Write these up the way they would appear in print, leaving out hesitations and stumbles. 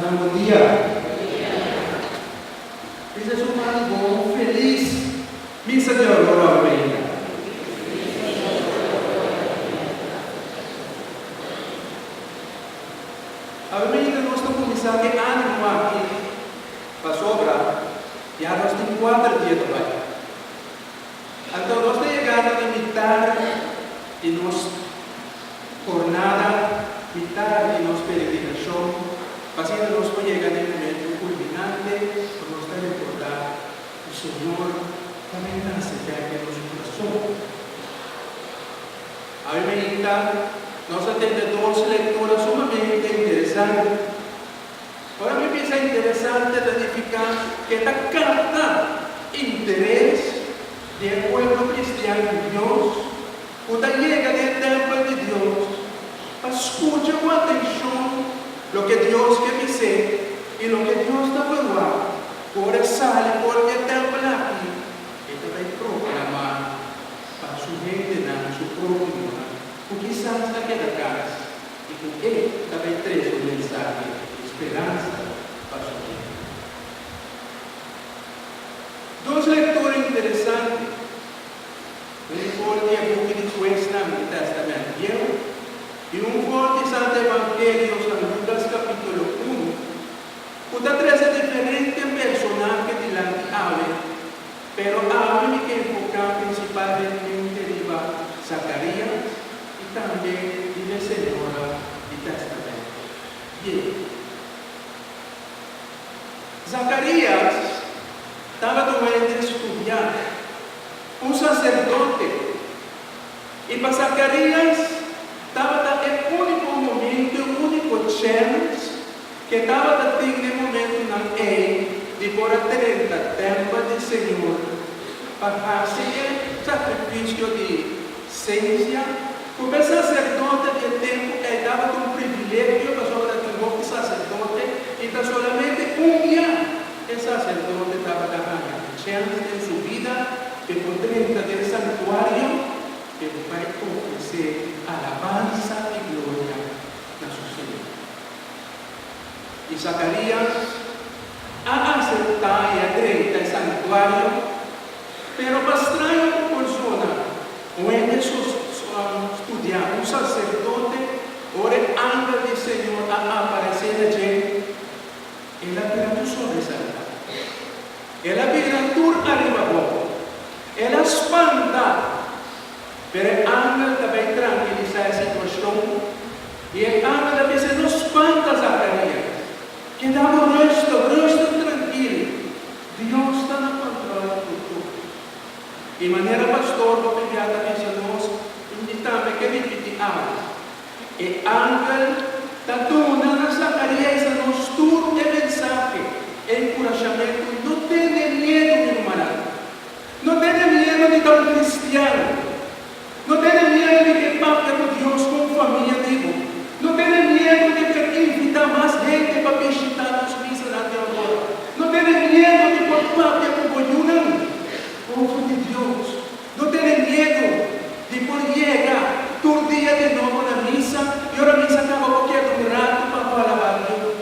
Rumannan bon dia. Bisa su man bon felis misa di Aurora Almeida. Almeida nos ta kuminsá ku e ánimo aki pasobra ya nos tin kuater dia ta bai. Anto nos ta yegando na mitar di nos jornada, mitar di nos peregrinashon, pa asina nos por yega na e momento kulminante ku nos ta rekordá ku Señor ta bin nase bèk den nos kurason. Awe mainta nos a tende dos lektura sumamente interesante. Ora mi bisa interesante ta nifiká ku e ta kapta interes di e pueblo kristian di Dios ku ta yega den e tèmpel di Dios pa skucha ku atenshon loke Dios ke bis'é i loke Dios ta ferwagt ku ora e sali for di e tèmpel aki e ta bai proklamá pa su hendenan, su próhimonan ku kisas a keda kas. I ku e ta bai trese un mensahe di speransa pa su hende. Dos lektura interesante, un for di e buki di Huesnan di Tèstamènt Bieu i un for di Santu Evangelio San Lukas kapítulo unu, ku ta trese diferente personahe dilanti awe, pero awe mi ke enfoká prinsipalmente riba Zakarias i tambe riba e señora di Tèstamènt Bieu. Zakarias tabata un hende studiá, un saserdote, i pa Zakarias tabata e úniko momento, e úniko chèns ku e tabata tin n'e momentunan ei di por a drenta tèmpel di Señor pa hasi e sakrifisio di Sensia, ku p'e saserdote di e tempu ei tabata un privilegio pasobra ta tin hopi saserdote i ta solamente un bia e saserdote tabata haña e chèns den su bida p'e por drenta den santuario p'e por bai ofresé alabansa i gloria na su Señor. I Zakarias a aseptá i a drenta e santuario. Pero pa straño ku por zona, un hende studiá, un saserdote, ora e angel di Señor a aparesé na dje, el a bira tur sobresaltá. El a bira tur ariba abou. El a spanta. Pero e angel ta bai trankilisá e situashon, i e angel a bisa, No spanta, Zakarias. Keda bo rustu, rustu trankil. Dios ta na control di tur cos. I manera pastor hopi bia ta bisa nos i tambe ke ripiti awe, e angel ta duna na Zacarias a nos tur e mensahe, e encurashamentu, no tene miedu mi rumannan. No tene miedu di ta un cristian. No tene miedu di ke papia ku Dios ku un famia di bo. No tene miedu di ke invitá mas hende pa bishitá nos misanan di Aurora. No tene miedu di por papia ku bo yunan over di Dios. No tene miedu di por yega tur dia di nobo na misa i ora misa kaba bo keda un ratu pa bo alabá Dios.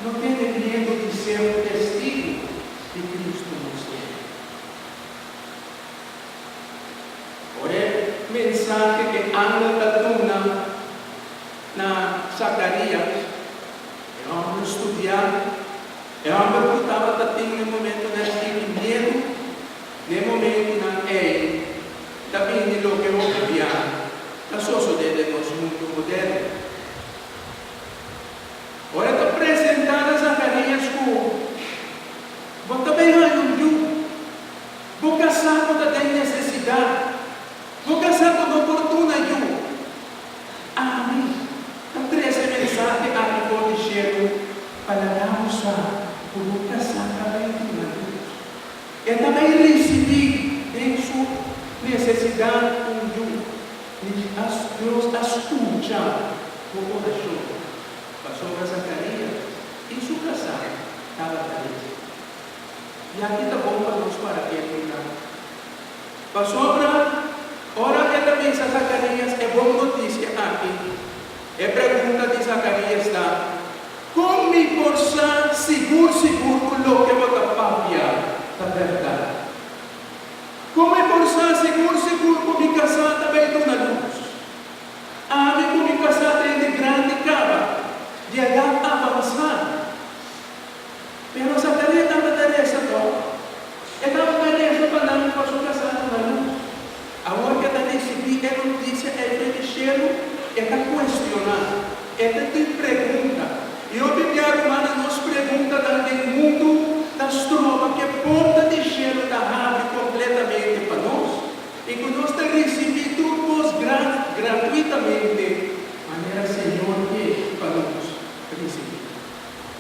No tene miedu di ser un testigu di Cristo nos Señor. Ora e mensahe ku e angel ta duna na Zakarias, e hòmber studiá, e hòmber ku tabata tin na e momentunan ei miedu, na e momentunan ei ta bini loke hopi bia ta sosodé den nos mundu moderno. Ora e ta presentá na Zakarias ku bo ta bai haña un yu. Bo kasá ku ta den nesesidat. Bo kasá ku no por duna yu. Ami ta trese mensahe aki for di shelu pa laga bo sa ku bo kasá ta bai duna lus. E ta bai risibí den su nesesidat un yu. Dios a skucha bo orashon pasobra Zakarias i su kasá tabata resa. I aki ta bon pa nos para ketu un ratu. Pasobra ora e ta bisa Zakarias e bon notisia aki, e pregunta di Zakarias ta, Kon mi por sa sigur sigur ku loke bo ta papia ta bèrdat? Kon mi por sa sigur sigur ku mi kasá ta bai duna lus? Ami ku mi kasá ta hende grandi kaba, di edat avansá. Pero Zacarías tabata resa tòg. E tabata resa pa nan pa su kasá duna lus. Awor ku e ta risibí e notisia ei for di shelu, e ta kuestioná. E ta tin pregunta. I hopi bia, rumannan, nos preguntanan den mundu ta stroba ku e porta di shelu ta habri kompletamente pa nos i ku nos ta risibí tur kos gratuitamente manera Señor ke pa nos risibí.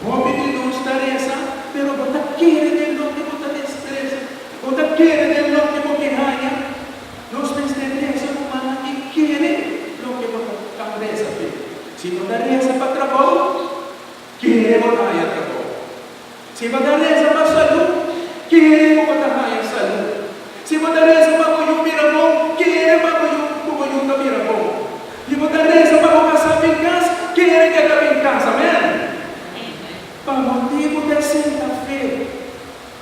Hopi di nos ta resa, pero bo ta kere den loke bo ta resa? Bo ta kere den loke bo ke haña? Nos mester resa rumannan i kere loke bo ta resa p'e. Si bo ta resa pa trabou, kere bo ta haña trabou. Si bo ta resa pa salú, kere ku bo ta haña salú. Si bo ta resa pa bo yu bira bon, kere pa bo yu ku bo yu ta bira bon. Si bo ta resa pa bo kasá bin kas, kere ku e ta bin kas. Amèn. Pa motibu di esei ta fe,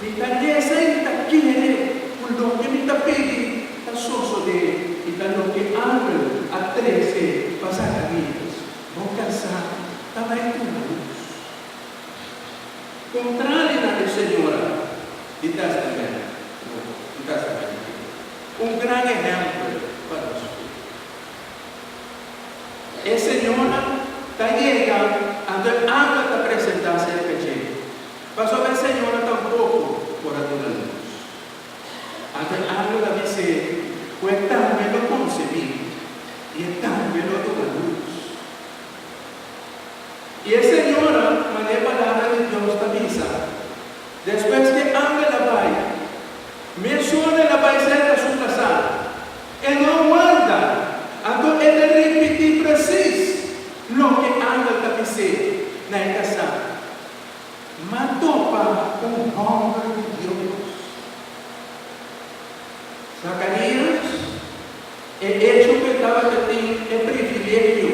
mi ta resa i mi ta kere ku loke mi ta pidi ta sosodé i ta loke angel a trese pa Zakarías. Bo kasá ta bai tuma lus. Kontrali na e señora di Tèstamènt Nobo, di Tèstamènt Antigu, un gran ehèmpel pa nos fe. E señora ta yega anto e angel ta presentá serka dje, pasobra e señora tampoko por a duna lus. Anto e angel a bis'é ku e tambe lo konsebí i e tambe lo duna lus. I e señora, manera e Palabra di Dios ta bisa, despues ku e angel a bai, mesora el a bai serka su kasá. E no a warda, anto e ta ripití presis loke e angel ta bis'é na e kasá, M'a topa un hòmber di Dios. Zakarías, E echo ku e tabata tin e privilegio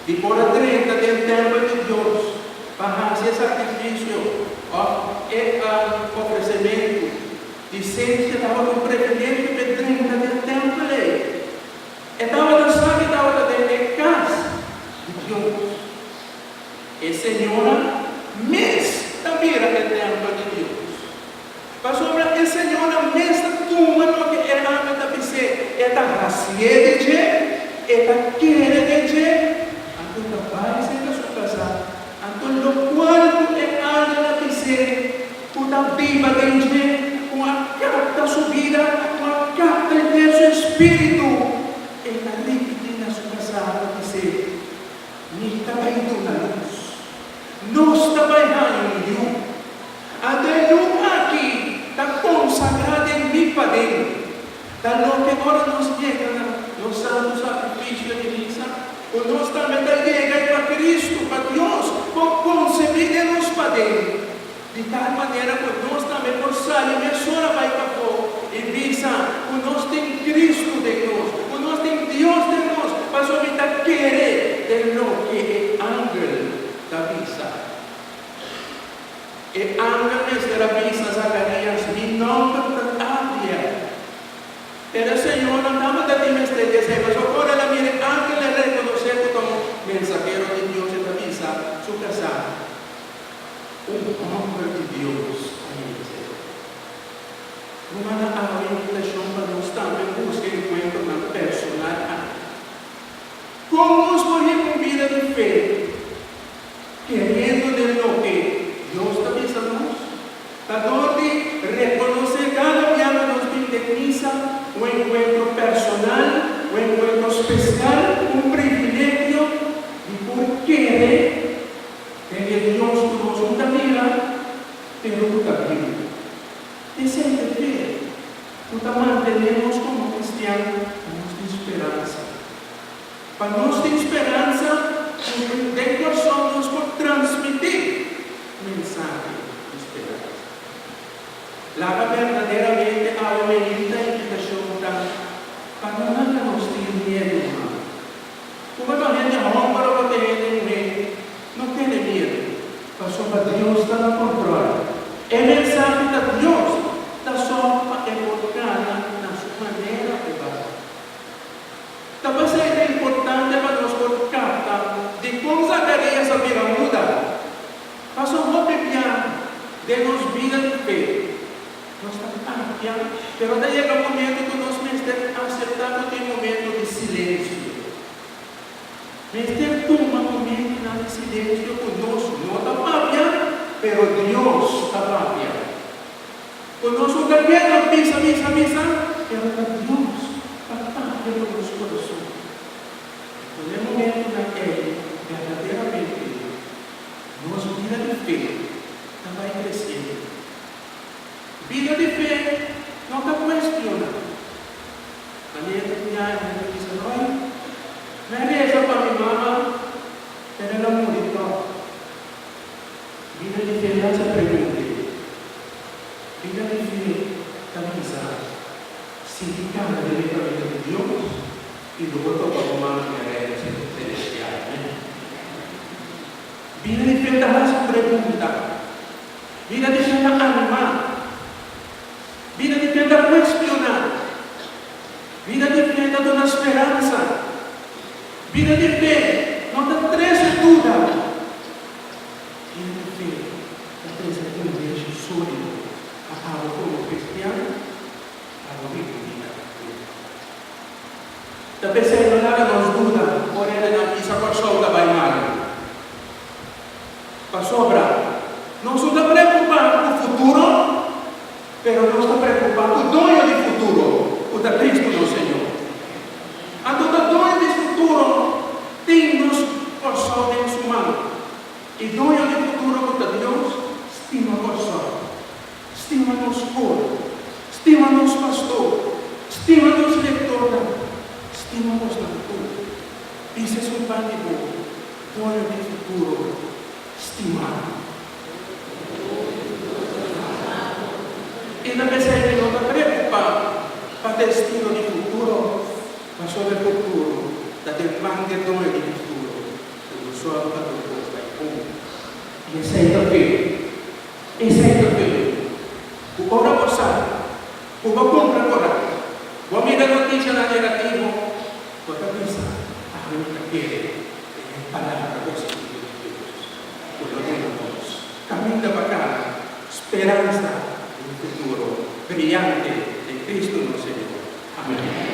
di por a drenta den tèmpel di Dios pa hasi e sakrifisio òf e ofresementu di sensia tabata un privilegio p'e drenta den tèmpel ei. E tabata sa ku e tabata den e kas di Dios. E señora mes ta bira e tèmpel di Dios. Pasobra e señora mes ta tuma loke e angel ta bis'é, e ta hasié di dje, e ta kere den dje, anto ta bai serka su kasá. Anto lokual ku e angel a bis'é ku ta biba den dje, ku a kapta su bida, ku a kapta henter su espíritu, e ta ripití na su kasá pa bis'é, Mi ta bai duna lus. Nos ta bai haña un yu. Anto e yu aki ta konsagrá den mi paden. Ta loke ora nos yega na nos santu sakrifisio di misa, ku nos tambe ta yega i pa Kristu, pa Dios, por konsebí den nos paden, di tal manera ku nos tambe por sali mesora bai pafó i bisa ku nos tin Kristu den nos, ku nos tin Dios den nos, pasobra mi ta kere den loke e angel ta bisa. E angel mester a bisa Zakarías, Mi nòmber ta Gabriel. Pero e señora tabata tin mester di esei, pasobra ora el a mira e angel el a rekonosé ku ta un mensahero di Dios. E ta bisa su kasá, Un hòmber di Dios a yega serka. Rumannan, awe invitashon pa nos tambe buska enkuentronan personal aki. Kon nos por hiba un bida di fe? Keriendo den loke Dios ta bisa nos, ta dor di rekonosé kada bia ku nos bin den misa un enkuentro personal, un enkuentro spesial, un privilegio di por kere den e Dios ku nos no ta mira pero ku ta biba. Esei ta e fe ku ta mantené nos komo kristian ku nos tin speransa. Pa nos tin speransa ku den kòrsou nos por transmití mensahe di speransa. Laga berdaderamente awe meinta invitashon ta pa no laga nos tin miedu mas. Ku bo ta hende hòmber òf bo ta hende muhé, no tene miedu. Pasobra Dios ta na control. E mensahe ta Dios ta sòru pa e por gana na su manera privado. Ta pasei ta importante pa nos por capta dicon Zacarías a bira muda. Paso hopi bia den nos bida di fe nos ta papia, pero ta yega momento cu nos mester acepta cu tin momento di silencio. Mester tuma momentunan di silensio ku nos no ta papia, pero Dios ta papia. Ku nos no ta keda bisa, bisa, bisa, pero ta Dios ta papia ku nos kurason. I ku e momentunan ei, berdaderamente nos bida di fe ta bai kresiendo. Bida di fe no ta kuestioná. Manera ta piña e hende bisa, Roy, mi a reza pa mi mama, pero el a muri tòg. Bida di fe no haci pregunta. Bida di fe ta bisa, Sigui cana den e caminda di Dios i lo bo topa bo mama den e Reino Celestial. Amen. Bida di fe ta haci pregunta. Bida di fe ta anima. Bida di fe ta cuestioná. Bida di fe ta duna speransa. Bida di fe no ta trece duda. Bida di fe ta trece fundeshi sólido pa abo como cristian pa bo biba un bida pleno. Ta p'esei no laga nos duda ora e nan bisa Kòrsou ta bai malu. Pasobra nos no ta preokupá ku futuro, pero nos ta preokupá ku doño di futuro, ku ta Kristu nos Señor. Anto ta doño di futuro tin nos Kòrsou den su man, i doño di futuro ku ta Dios stima Kòrsou, stima nos kor, stima nos pastor, stima nos lektornan, stima bosnan tur. Bisa esun pan di bo. Doño di futuro stimá. I ta p'esei mi no ta preokupá pa destino di futuro, pasobra e futuro ta den man di e Doño di futuro, ku lo sòru pa tur kos bai bon. I esei ta fe. Esei ta fe. Ku ora bo sa ku bo kumpra korat, bo mira notisianan negativo, bo ta bisa, Ami mi ta kere den e Palabra positivo di Dios ku lo duna nos kaminda pa kana, speransa di un futuro briyante den Kristu nos Señor. Amen.